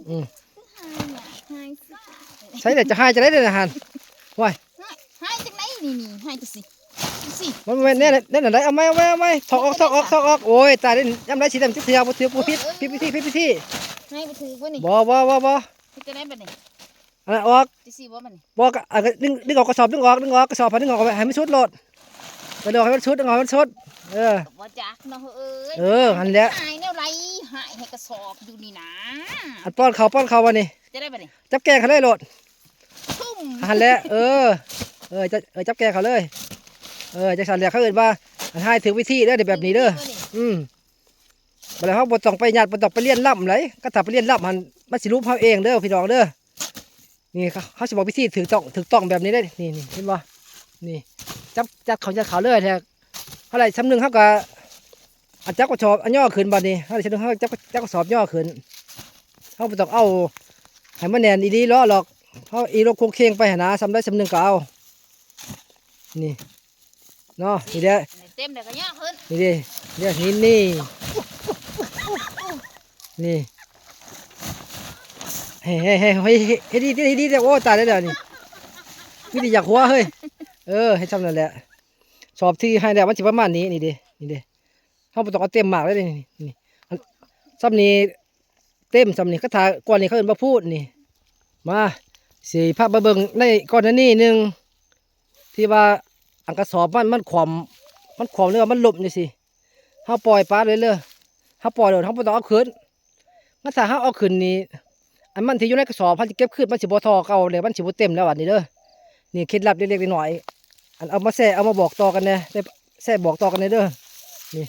ອືມ ຫາຍຍາກຫາຍຊິຕາຍ ໃສ່ແລ້ວຈະຫາຍຈັ່ງໃດເດນະຫັ້ນ ໂອ້ຍ ຫາຍ ຫາຍຈັ່ງໃດນີ້ ນີ້ຫາຍຈັ່ງຊີ້ ຈັ່ງຊີ້ ມັນແມ່ນແນວ ແນວນັ້ນໃດ ເອົາໃໝ່ ເອົາໃໝ່ ເອົາໃໝ່ ຖອກອອກ ຖອກອອກ ຖອກອອກ ໂອ້ຍ ຕາຍແລ້ວ ຍາມໃດຊິໄດ້ມັນຈັກເທື່ອ ບໍ່ຖືກ ບໍ່ຜິດ ຜິດວິທີ ຜິດວິທີ ໃຫ້ບໍ່ຖືກບໍ່ນີ້ ບໍ່ ບໍ່ ບໍ່ ບໍ່ ເຮັດຈັ່ງໃດບັດນີ້ ອັນນັ້ນອອກ ຊິຊີ້ບໍ່ບັດນີ້ ບໍ່ ກໍ ອັນ ດຶງ ດຶງອອກກະສອບ ດຶງອອກ ດຶງອອກກະສອບ ດຶງອອກໃຫ້ມັນສຸດໂລດ ກະດຶງອອກໃຫ້ມັນສຸດ ດຶງອອກໃຫ້ມັນສຸດ ເອີ ບໍ່ຈັກເນາະເອີຍ ເອີ ຫັ້ນແຫຼະ ຫາຍແນວໃດ ຫາຍໃຫ້ກະສອບຢູ່ນີ້ນາ ອັນປ້ອນເຂົ້າ ປ້ອນເຂົ້າບັດນີ້ ຈະໄດ້ບັດນີ້ ຈັບແກງເຂົາເລີຍໂລດ ທຸ່ມ ຫັ້ນແຫຼະ ເອີ ເອີ ຈັບ ເອີ ຈັບແກງເຂົາເລີຍ ເອີ ຈັ່ງຊັ້ນແຫຼະ ເຂົາເອີ້ນວ່າ ອັນຫາຍຖືກວິທີເດີ ແບບນີ້ເດີ ອືມ ບັດແລ້ວເຮົາບໍ່ຕ້ອງໄປຍັດ ບໍ່ຕ້ອງໄປລຽນລຳໃດ ຄັນຖ້າໄປລຽນລຳຫັ້ນ ມັນຊິຫຼຸບເຮົາເອງເດີພີ່ນ້ອງເດີ ນີ້ ເຮົາຊິບອກວິທີຖືກຕ້ອງ ຖືກຕ້ອງແບບນີ້ເດ້ ນີ້ ນີ້ ເຫັນບໍ່ ນີ້ ຈັບ ຈັບເຂົ້າ ຍັດເຂົ້າເລີຍ ແທ້ ເຮົາໄດ້ຊຳໜຶ່ງ ເຮົາກໍ ອັນ ຈັບກະສອບ ອັນ ຍໍຂຶ້ນ ບັດນີ້ ເຮົາໄດ້ຊຳໜຶ່ງ ເຮົາຈັບ ຈັບກະສອບຍໍຂຶ້ນ ເຮົາບໍ່ຕ້ອງເອົາໃຫ້ມັນແໜ້ນອີ່ຫຼີຫຼໍ່ຫຼອກ ເຮົາອີ່ລົງໂຄງເຄງໄປຫັ້ນນະ ຊຳໃດຊຳໜຶ່ງກໍເອົາ ນີ້ເນາະ ນີ້ແຫຼະ ເຕັມແລ້ວກໍຍໍຂຶ້ນ ນີ້ເດ້ ນີ້ ນີ້ ນີ້ ນີ້ ເຮັດ ເຮັດ ເຮັດ ເຮັດດີ ເຮັດດີ ເຮັດດີ ໂອ້ ຕາຍແລ້ວນີ້ ມີແຕ່ຢາກຫົວເຮີ້ຍ ເອີ ເຮັດຊ່ຳນັ້ນແຫຼະ ສອບທີ່ໃຫ້ແລ້ວມັນຊິປະມານນີ້ ນີ້ເດ້ ນີ້ເດ້ ເຮົາບໍ່ຕ້ອງເອົາເຕັມມາກເລີຍນີ້ ນີ້ ຊ່ຳນີ້ ເຕັມຊ່ຳນີ້ ຄັນຖ້າກວ່ານີ້ເຂົາເອີ້ນວ່າພູດນີ້ ມາ ຊິພາໄປເບິ່ງໃນກໍລະນີໜຶ່ງ ທີ່ວ່າອັນກະສອບມັນ ມັນຂວ້ຳ ມັນຂວ້ຳ ຫຼືວ່າມັນລົ້ມຈັ່ງຊີ້ ເຮົາປ່ອຍປາໄດ້ເລີຍ ເຮົາປ່ອຍໂລດ ເຮົາບໍ່ຕ້ອງເອົາຂຶ້ນ ຄັນຖ້າເຮົາເອົາຂຶ້ນນີ້ ອັນມັນທີ່ຢູ່ໃນກະສອບ ເຮົາຊິເກັບຄືນ ມັນຊິບໍ່ທໍ່ເກົ່າແລ້ວ ມັນຊິບໍ່ເຕັມແລ້ວບັດນີ້ເດີ ນີ້ເຄັດລັບເລັກໆນ້ອຍໆ ອັນເອົາມາແຊ ເອົາມາບອກຕໍ່ກັນແດ່ ແຊບອກຕໍ່ກັນແດ່ເດີ ນີ້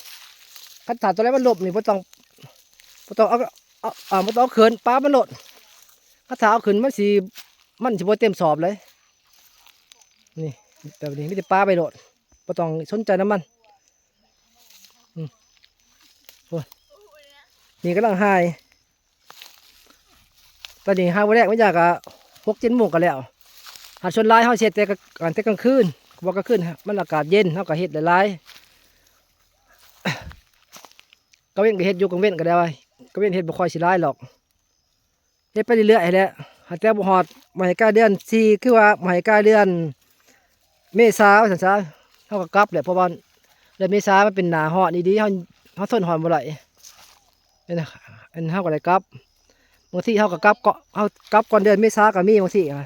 ຄັນຖ້າຕົວໃດມັນລົ້ມນີ້ ບໍ່ຕ້ອງ ບໍ່ຕ້ອງເອົາ ເອົາ ເອົາ ບໍ່ຕ້ອງເອົາຂຶ້ນ ປາມັນໂລດ ຄັນຖ້າເອົາຂຶ້ນ ມັນຊິ ມັນຊິບໍ່ເຕັມສອບເລີຍ ນີ້ ແບບນີ້ມີແຕ່ປາໄປໂລດ ບໍ່ຕ້ອງສົນໃຈນຳມັນ ອືມ ໂອ້ຍ ນີ້ກຳລັງຫາຍ ຕອນນີ້ຫາບໍ່ແລ້ງ ມັນຢາກກະຫົກເຈັດໂມງກໍແລ້ວ ຫາກສ່ວນຫຼາຍເຮົາເຮັດແຕ່ກະ ແຕ່ກາງຄືນ ເພາະວ່າກາງຄືນມັນອາກາດເຢັນ ເຮົາກະເຮັດຫຼາຍໆ ກາງເວັນກະເຮັດຢູ່ ກາງເວັນກະໄດ້ ກາງເວັນເຮັດບໍ່ຄ່ອຍຊິຫຼາຍດອກ ເຮັດໄປເລື້ອຍໆຫັ້ນແຫຼະ ຫາແຕ່ບໍ່ຮອດ ບໍ່ໃຫ້ກາຍເດືອນສີ່ ຄືວ່າບໍ່ໃຫ້ກາຍເດືອນເມສາວ່າຊັ້ນຊະ ເຮົາກໍກັບແຫຼະ ເພາະວ່າເດືອນເມສາມັນເປັນໜ້າຮ້ອນອີ່ຫຼີ ເຮົາ ເຮົາທົນຮ້ອນບໍ່ໄດ້ ອັນ ອັນເຮົາກໍໄດ້ກັບ ບາງທີເຮົາກໍກັບ ເກາະ ເຮົາກັບກ່ອນເດືອນເມສາກໍມີບາງທີ ອ່າ